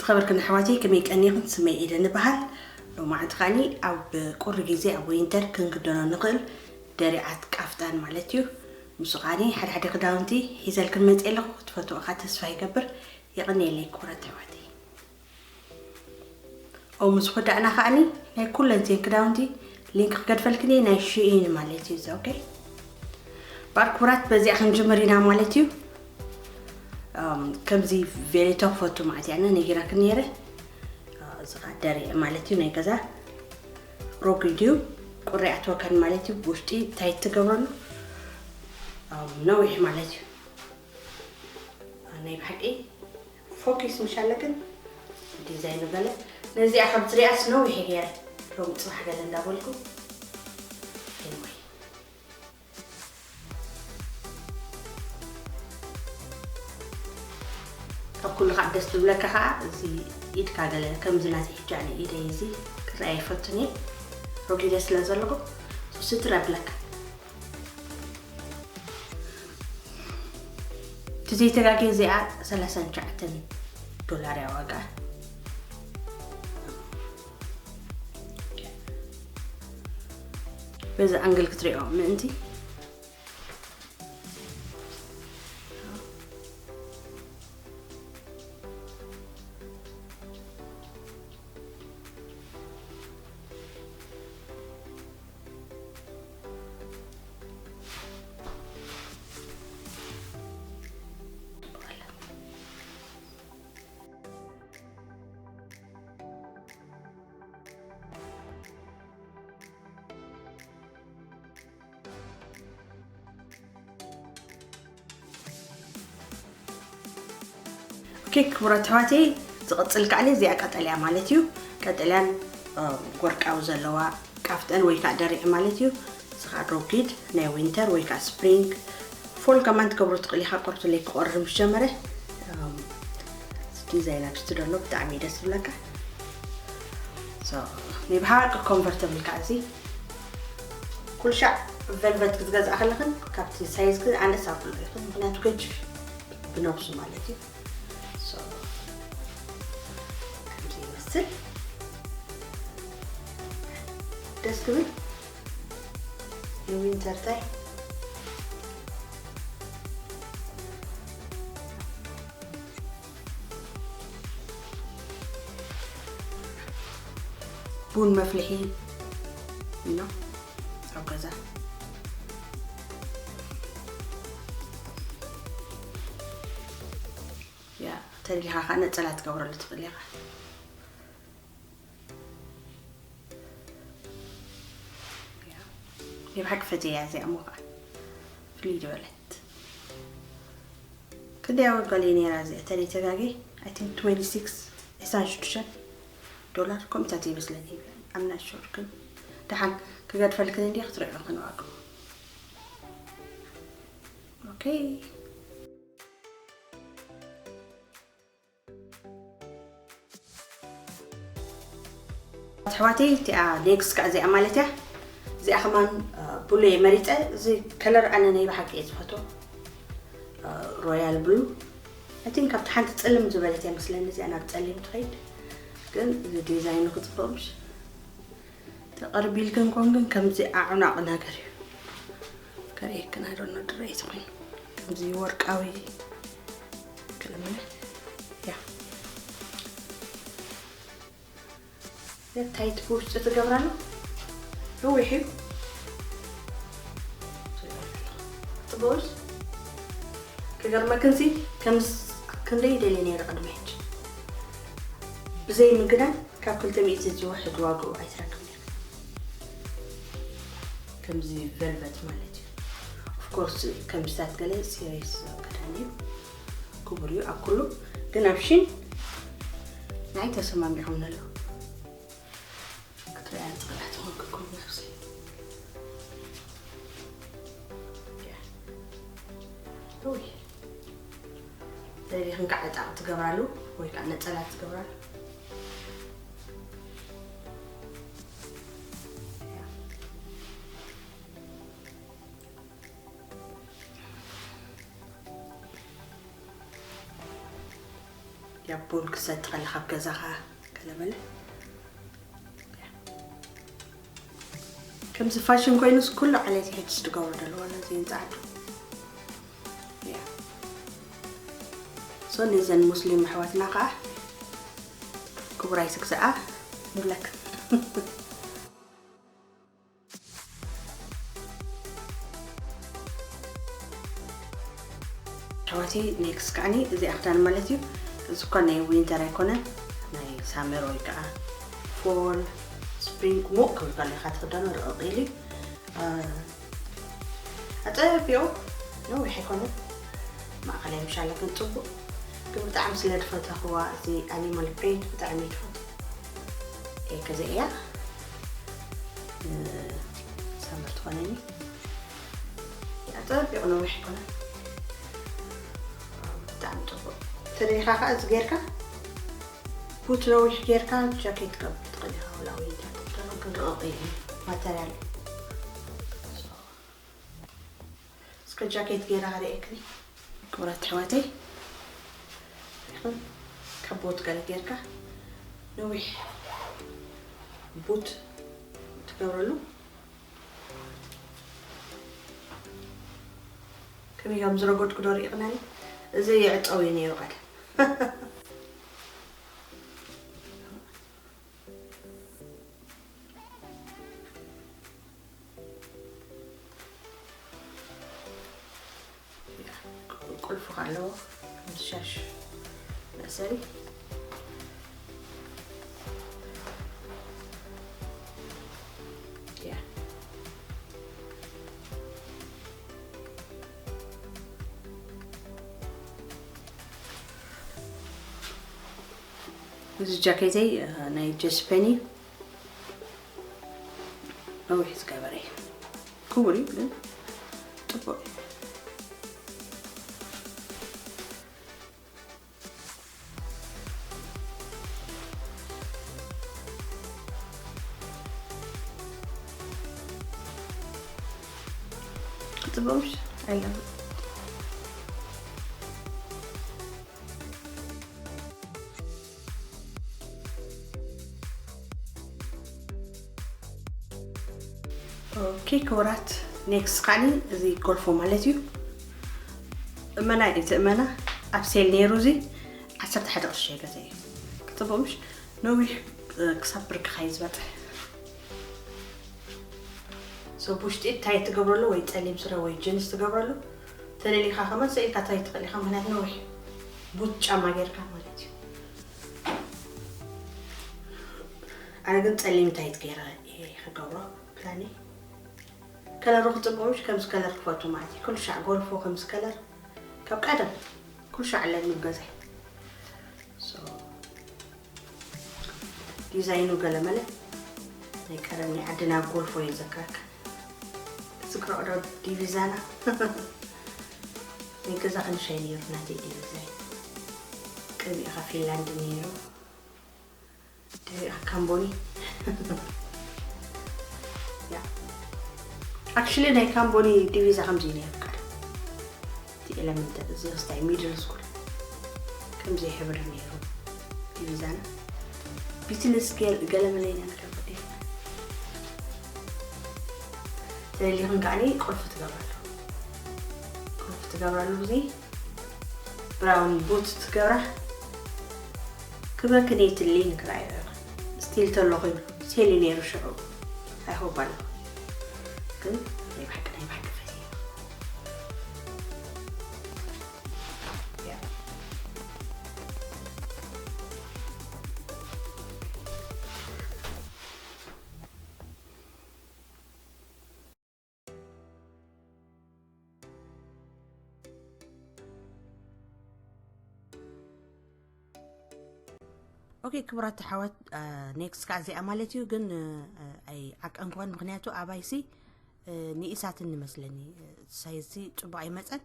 ኸበርክን ኣሕዋተይ፣ ከመይ ቀኒኽን? ስመይ ኢደን እበሃል። ሎማዓንቲ ኸኣኒ ኣብ ቁሪ ግዜ ኣብ ዊንተር ክንክደኖ ንኽእል ደሪዓት ቃፍጣን ማለት እዩ። ንሱ ኸኣኒ ሓደ ሓደ ክዳውንቲ ሒዘልክን መፅእ ኣለኹ። ክትፈትዎ ኸኣ ተስፋ ይገብር። የቐንየለይ ክቡራት ኣሕዋተይ። ኦ፣ ምስ ኹዳዕና ኸኣኒ ናይ ኩለን ዜን ክዳውንቲ ሊንክ ክገድፈልክን እየ፣ ናይ ሽኢን ማለት እዩ። ኦኬ፣ ባር ክቡራት፣ በዚኣ ክንጅምር ኢና ማለት እዩ። እም፣ ከምዚ ቬሌቶ ክፈቱ ማለት እያ ነጊራክን ነይረ። እ፣ እዚ ኸኣ ደሪዕ ማለት እዩ፣ ናይ ገዛ ሮጊድ እዩ። ቁሪ ኣትወካን ማለት እዩ፣ ብውሽጢ ታይት ትገብረሉ። እም፣ ነዊሕ ማለት እዩ። ናይ ብሓቂ ፎኪስ ምሽ ኣለክን ዲዛይን ገለ ነዚኣ ካብ ዝሪኣስ ነዊሕ ገይረ ሎም ፅባሕ ገለ እንዳበልኩ። Anyway፣ ካብ ኩሉ ካብ ደስ ዝብለካ ከዓ እዚ ኢድካ ገለ ከምዚ ናተይ ሕጂ ኣነ ኢደይ እዚ ክረኣይ ይፈቱን እየ፣ ሮጊደ ስለ ዘለኹ ስትር ኣብለካ። እቲ ዘይተጋግየ እዚኣ ሰላሳን ትሽዓተን ዶላር እያ ዋጋ። በዚ ኣንግል ክትሪኦ ምእንቲ። ኦኬ ክቡራት ኣሕዋተይ፣ ዝቕጽል ከዓኒ እዚኣ ቀጠልያ ማለት እዩ። ቀጠልያን፣ እ፣ ወርቃዊ ዘለዋ ቃፍጠን ወይ ከዓ ደሪዕ ማለት እዩ። እዚ ከዓ ሮጊድ ናይ ዊንተር ወይ ከዓ ስፕሪንግ ፎል ከማን ትገብሮ ትኽእል ኢኻ። ቆርትለይ ክቆርር ምስ ጀመረ፣ እም፣ ዲዛይን ኣብስቲ ደሎ ብጣዕሚ እዩ ደስ ዝብለካ። ሶ፣ ናይ ብሓቂ ኮምፎርተብል ከዓ እዚ ኩሉ ሻዕ ቨልቨት ክትገዝኣ ከለኽን ካብቲ ሳይዝ ግን ኣነስ ኣብሉ ኢኽን፣ ምኽንያቱ ገጅፍ ብነብሱ ማለት እዩ። ሶ፣ ከምዚ ይመስል። ደስ ክብል ንዊንተር ታይም። ቡን መፍልሒ ነው ኣብ ገዛ። ያ፣ ተደሊኻ ኸዓ ነጸላ ትገብረሉ ትኽእል ኢኻ። ያ፣ ናይ ብሓቂ ፈትየያ እዚኣ እሞ ኸዓ ፍልይ ዝበለት። ክንደይ ዋጋ እዩ ነይራ እዚኣ? ተለይ ተጋጌ፣ I think twenty six፣ ዕስራን ሽዱሽተን ዶላር፣ ከምኡታት ይመስለኒ። I'm not sure፣ ግን ደሓን ክገድፈልክን እንዲየ ክትሪኦ ክን ዋግኡ። ኦኬ። ኣሕዋተይ፣ እቲኣ ኔክስት ከዓ እዚኣ ማለት እያ። እዚኣ ከማን፣ እ፣ ብሉ እየ መሪፀ። እዚ ከለር ኣነ ናይ ብሓቂ እየ ዝፈትዎ። እ፣ ሮያል ብሉ። I think ካብቲ ሓንቲ ፅልም ዝበለት እያ መስለኒ እዚኣ ናብ ፀሊም ትኸይድ። ግን እዚ ዲዛይኑ ክፅብቕ ምሽ? ተቐርብ ኢልክን ኮን ግን ከምዚ ኣዕናቕ ነገር እዩ። ከርእየክን፣ I don't know ድረይ ዝኾይኑ። ከምዚ ወርቃዊ ክልምነ። ያ። ያ ታይት ብውሽጢ ትገብራሉ። ነዊሕ እዩ። ጽቡቕስ ክገርመክንሲ ከምስ ክንደይ ደልየ ነይረ ቅድሚ ሕጂ። ብዘይ ምግናን ካብ ክልተ ሚእቲ ዝውሕድ ዋግኡ ኣይትረክብን ኢኻ። ከምዚ ቨልቨት ማለት እዩ። Of course ከምዚታት ገለ ሲሪየስ ክዳን እዩ። ክቡር እዩ ኣብ ኩሉ። ግን ኣብ ሽን ናይ ተሰማሚዖም ነሎ። ክትሪኣ ትኽእላ ትኾን ክኮን ነብሲ። ያ። ኡይ። ደሊኽን ከዓ ዕጣቕ ትገብራሉ ወይ ከዓ ነፀላ ትገብራሉ። ያ፣ ቡን ክሰቲ ከለኻ ኣብ ገዛኻ ገለ መለ። ከምዚ ፋሽን ኮይኑስ ኩሉ ዓሌት ሕጅስ ትገብሮ ደሎ ዋላ ዘይንጻዓዱ። ያ። ሶ ነዘን ሙስሊም ኣሕዋትና ከዓ ክቡራይ ስግዛኣ ንብለክ። ኣሕዋተይ ኔክስት ከዓኒ እዚኣ ክዳን ማለት እዩ። እዚ እኳ ናይ ዊንተር ኣይኮነን፣ ናይ ሳመር ወይ ከዓ ፎል ስፕሪንግ ሙቕ ክብል ከሎ ኢኻ ትኽደኖ፣ ርቕቕ ኢሉ እዩ። አ፣ ኣጸቢቑ ነዊሕ ኣይኮነን፣ ማእኸላይ ምሻለ ግን ጽቡቕ። ግን ብጣዕሚ ስለ ዝፈተኽዋ እዚ ኣኒማል ፕሪንት ብጣዕሚ ይፈቱ። እየ ከዚ እያ ሳመር ትኾነኒ። ኣጸቢቑ ነዊሕ ኣይኮነን፣ ብጣዕሚ ጽቡቕ። ተደሊኻ ከዓ እዚ ጌርካ ቡት ነዊሕ ጌርካ ጃኬት ከብድ ትኽእል ኢኻ፣ ወላ ወይ ጃኬት ከብድ ርቕቕ እዩ ማተርያል። እስከ ጃኬት ጌራ ከርእየክኒ። ክቡራት ኣሕዋተይ፣ ካብ ቦት ገለ ጌርካ ነዊሕ ቡት ትገብረሉ። ከመይ ከም ዝረገጥኩ ዶ ርኢቕናኒ? እዚ ይዕጸው እዩ ነይሩ ቀደም። ቁልፉ ከ ኣለዎ፣ ምስ ሻሽ መእሰሪ። ያ። እዚ ጃኬተይ፣ እ፣ ናይ ጀስፐን እዩ። ነዊሕ ዝገበረ እዩ። ክቡር እዩ ግን ጽቡቕ እዩ። ጽቡቕ ምሽ? I love it። ኦኬ ክቡራት፣ ኔክስት ካኒ እዚ ጎልፎ ማለት እዩ። እመና እቲ እመና ኣብ ሴል ነይሩ፣ እዚ ዓሰርተ ሓደ ቅርሺ ገዛ እዩ። ክጽቡቕ ምሽ? ነዊሕ፣ እ፣ ክሳብ ብርክኻ እዩ ዝበጽሕ። ሶ ብውሽጢ ታይ ትገብረሉ ወይ ጸሊም ስረ ወይ ጅንስ ትገብረሉ። ተደሊኻ ከመን ስኢልካ ታይ ትኽእል ኢኻ፣ ምክንያቱ ነዊሕ ቡት ጫማ ጌርካ ማለት እዩ። ኣነ ግን ጸሊም ታይት ገይረ እየ ክገብሮ ፕላኒ። ከለሩ ክጽብቕ ምሽ ከምዚ ከለር ክፈቱ ማለት እዩ። ኩሉ ሻዕ ጎልፎ ከምዚ ከለር ካብ ቀደም ኩሉ ሻዕ ኣለኒ ኣብ ገዛይ። ሶ ዲዛይኑ ገለመለ ናይ ቀደም ናይ ዓድና ጎልፎ እዩ ዘክረካ። ትዝክሮ ዶ ዲቪዛና? ናይ ገዛ ክንሻይ ነይሩ ናተይ ዲቪዛይ። ቀቢእኻ ፊንላንድ ነይሩ። ድሪኣ ካምቦኒ። ያ። ኣክቹሊ ናይ ካምቦኒ ዲቪዛ ከምዚ ነይሩ ቀደም። እቲ ኤለመንተሪ፣ እዚ ክስታይ ሚድል ስኩል ከምዚ ሕብሪ ነይሩ ዲቪዛና። ቢትልስ ገል-፣ ገለ መለይና ንከብድ እዩ። ተደሊኽን ከዓኒ ቁልፊ ትገብራሉ። ቁልፊ ትገብራሉ፣ እዚ ብራውን ቡት ትገብራ። ክበክን የትሊ ንክራዮ ስቲል ተሎ ኮይኑ ሴሊ ነይሩ ሽዑ። ኣይሆፕ ኣሎ። ግን ናይ ብሓቂ፣ ናይ ብሓቂ ፈትየ። ያ። ኦኬ፣ ክቡራት ኣሕዋት፣ አ፣ ኔክስት ከዓ እዚኣ ማለት እዩ፣ ግን፣ እ፣ ኣይዓቀንክዋን፣ ምኽንያቱ ኣባይሲ፣ እ፣ ንኢሳትን ንመስለኒ፣ እ፣ ሳይዝሲ ጽቡቕ ኣይመጸን።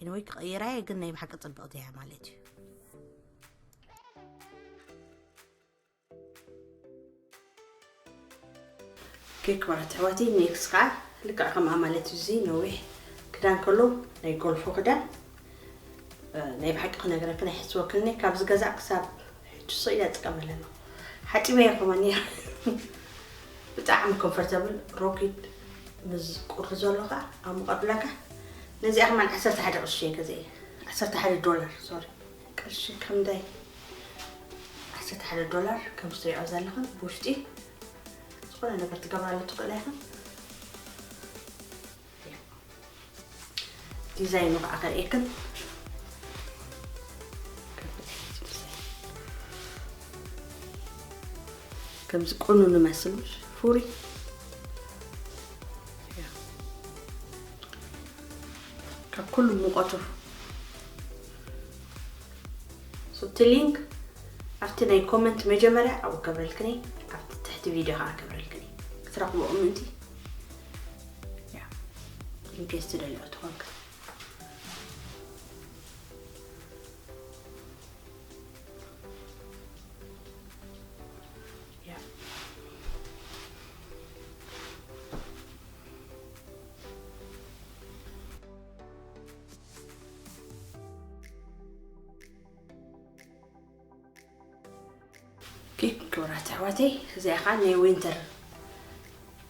ኤኒወይ፣ ክቕይራ እየ፣ ግን ናይ ብሓቂ ጽብቕቲ እያ ማለት እዩ። ኦኬ፣ ክቡራት ኣሕዋተይ፣ ኔክስት ከዓ ልክዕ ከምኣ ማለት እዩ። እዚ ነዊሕ ክዳን ከሎ ናይ ጎልፎ ክዳን፣ ናይ ብሓቂ ክነግረክን ኣይሕስወክን እየ። ካብ ዝገዛእ ክሳብ ሕጂ ስቕ ኢለ እጥቀመለ ኣለኹ። ሓፂበዮ ከማን እየ። ብጣዕሚ ኮምፎርተብል ሮኪድ ምስ ቁሪ ዘሎ ከዓ ኣብ ሙቐት ብላካ። ነዚኣ ከማን ዓሰርተ ሓደ ቅርሺ እየ ገዚኤ። ዓሰርተ ሓደ ዶላር፣ ሶሪ። ቅርሺ ከምዳይ? ዓሰርተ ሓደ ዶላር ከም ዝትሪኦ ዘለኽን ብውሽጢ ዝኾነ ነገር ትገብራሉ ትኽእላ ኢኽን። ዲዛይኑ ከዓ ከርእየክን። ከምዚ ቁኑ ንመስል፣ ምሽ ፍሪ። ካብ ኩሉ ሙቐቱ። ሶ እቲ ሊንክ ኣብቲ ናይ ኮመንት መጀመርያ ኣብኡ ገብረልክኒ፣ ኣብቲ ትሕቲ ቪድዮ ከዓ ገብረልክኒ ክትረኽብኦ ምእንቲ። ያ፣ ኢንኬስ ትደልዮ ትኾንክ። ያ። ኦኬ፣ ክቡራት ኣሕዋተይ፣ እዚኣ ከዓ ናይ ዊንተር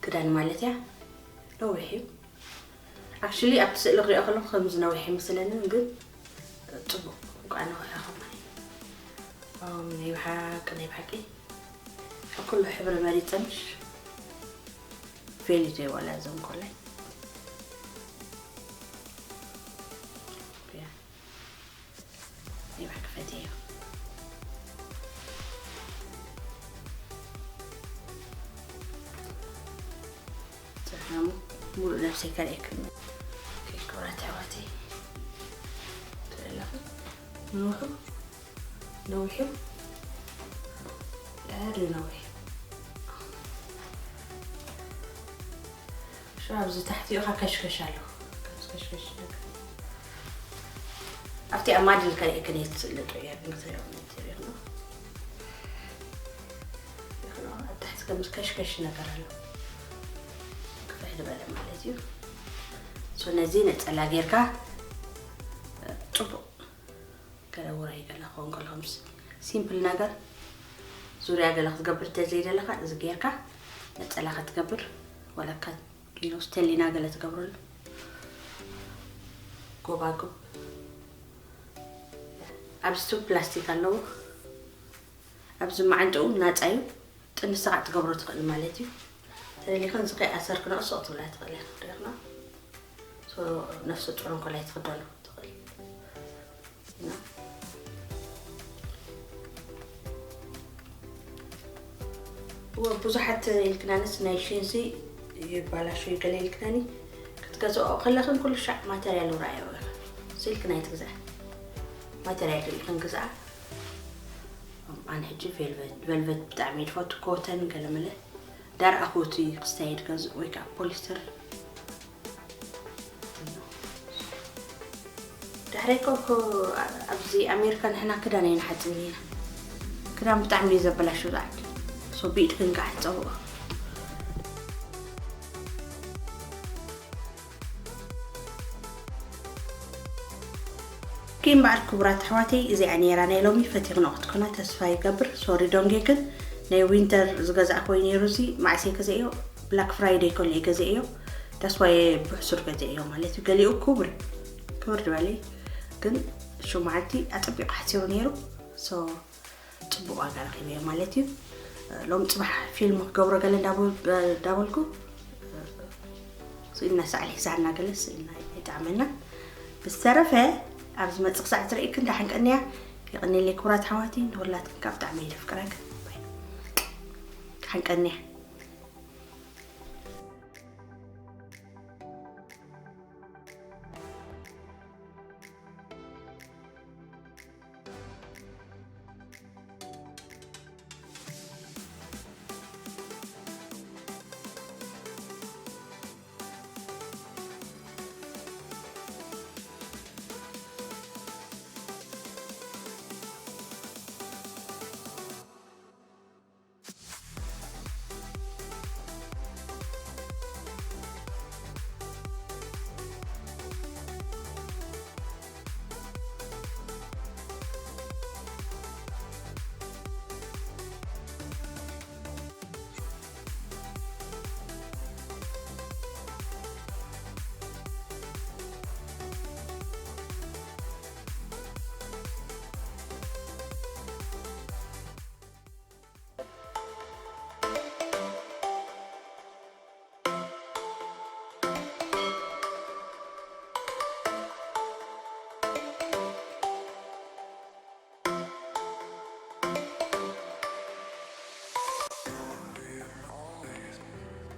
ክዳን ማለት እያ። ነዊሕ እዩ። ኣክቹሊ ኣብቲ ስእሊ ክሪኦ ከለኹ ከምዚ ነዊሕ ይመስለኒ፣ ግን ጽቡቕ እኳ ነዊሕ ይኸውን። ኣም፣ ናይ ብሓቂ፣ ናይ ብሓቂ ካብ ኩሉ ሕብሪ መሪጸ ምሽ ፌል እዩ ዘይዋላ እዞም ኮላይ። ያ። ናይ ብሓቂ ፈትየዮ። ጽሕሙ ሙሉእ ነብሰይ ከርእየክን። ኦኬ፣ ክቡራት ኣሕዋተይ፣ ትርኢ ኣለኹ። ንውሑ፣ ነዊሑ፣ ልዕሊ ነዊሑ። ሹ ኣብዚ ታሕቲኡ ኸዓ ከሽከሽ ኣሎ። ከምዚ ከሽከሽ ነገር። ኣብቲ ኣብ ማድል ከርእየክን እየ፣ ትስእልጡ እያ፣ ግን ክትሪኦ ትሪኦ። ይኽኖ፣ ኣብ ታሕቲ ከምዚ ከሽከሽ ነገር ኣሎ። ክፍሕ ዝበለ ማለት እዩ። ሶ ነዚ ነጸላ ጌርካ፣ እ፣ ጽቡቕ ገለ ውራይ ገለ ክኸውን ከሎ፣ ከምዚ ሲምፕል ነገር፣ ዙርያ ገለ ክትገብር እንተዘይደለኻ፣ እዚ ጌርካ ነጸላ ክትገብር፣ ወላ እካ፣ ዩ ኖ፣ ስተሊና ገለ ትገብረሉ። ጎባጉብ። ኣብዚ ቱ ፕላስቲክ ኣለዎ። ኣብዚ መዓንጥኡ ናጻ እዩ። ጥንሲ ከዓ ትገብሮ ትኽእል ማለት እዩ። ተደሊኽን እዚ ከይኣሰርክን ሱቕ ትብላ ትኽእል እያ። ርኢኽና? ሶ፣ ነፍሰ ጡር እንኮላይ ትኽደኖ ትኽእል። እና እወ፣ ብዙሓት ኢልክናንስ ናይ ሺንሲ ይባላሾ ይገለ ኢልክናኒ። ክትገዝኦ ከለኽን ኩሉ ሻዕ ማተርያሉ ረኣዮ ኢኽን። ስኢልክን ኣይትግዝኣ። ማተርያል ርኢኽን ግዝኣ። ኣነ ሕጂ ቬልቨት፣ ቨልቨት ብጣዕሚ እየ ዝፈቱ። ኮተን ገለመለ ዳርኣ ኮቲ ክስታይ እየ ዝገዝእ ወይ ከዓ ፖሊስተር። ዳሕረይ እኮ፣ እኮ ኣብዚ ኣሜሪካ ንሕና ክዳን ኣይንሓጽብን ኢና። ክዳን ብጣዕሚ እዩ ዘበላሹ ዝዓዲ። ሶ ብኢድ ክንካ ሕጸብኦ። ኪ እምበኣር ክቡራት ኣሕዋተይ፣ እዚኣ ነይራ ናይ ሎሚ። ፈቲኽንኦ ክትኮና ተስፋ ይገብር። ሶሪ ዶንጌ ግን ናይ ዊንተር ዝገዛእክዎ ነይሩ፣ እዚ መዓስ እየ ገዚኤዮ? ብላክ ፍራይደይ ከሎ እየ ገዚኤዮ። ዳስ ዋይ ብሕሱር ገዚኤዮ ማለት እዩ። ገሊኡ ክቡር እዩ። ክብር ዝበለ እዩ። ግን ሽዑ መዓልቲ ኣጸቢቑ ሓሲሩ ነይሩ። ሶ ጽቡቕ ዋጋ ረኺበዮ ማለት እዩ። ሎም ጽባሕ ፊልም ክገብሮ ገለ እንዳበ-፣ እንዳበልኩ፣ ስእልና ሳዕሊ ዛና ገለ ስእልና ኣይጠዓመና። ብዝተረፈ፣ ኣብ ዝመጽእ ክሳዕ ዝርእየክን ደሓን ቀንያ። የቐንየለይ ክቡራት ኣሕዋተይ፣ ንኹላትክን ካብ ብጣዕሚ እየ ዘፍቅረክን። ደሓን ቀንያ።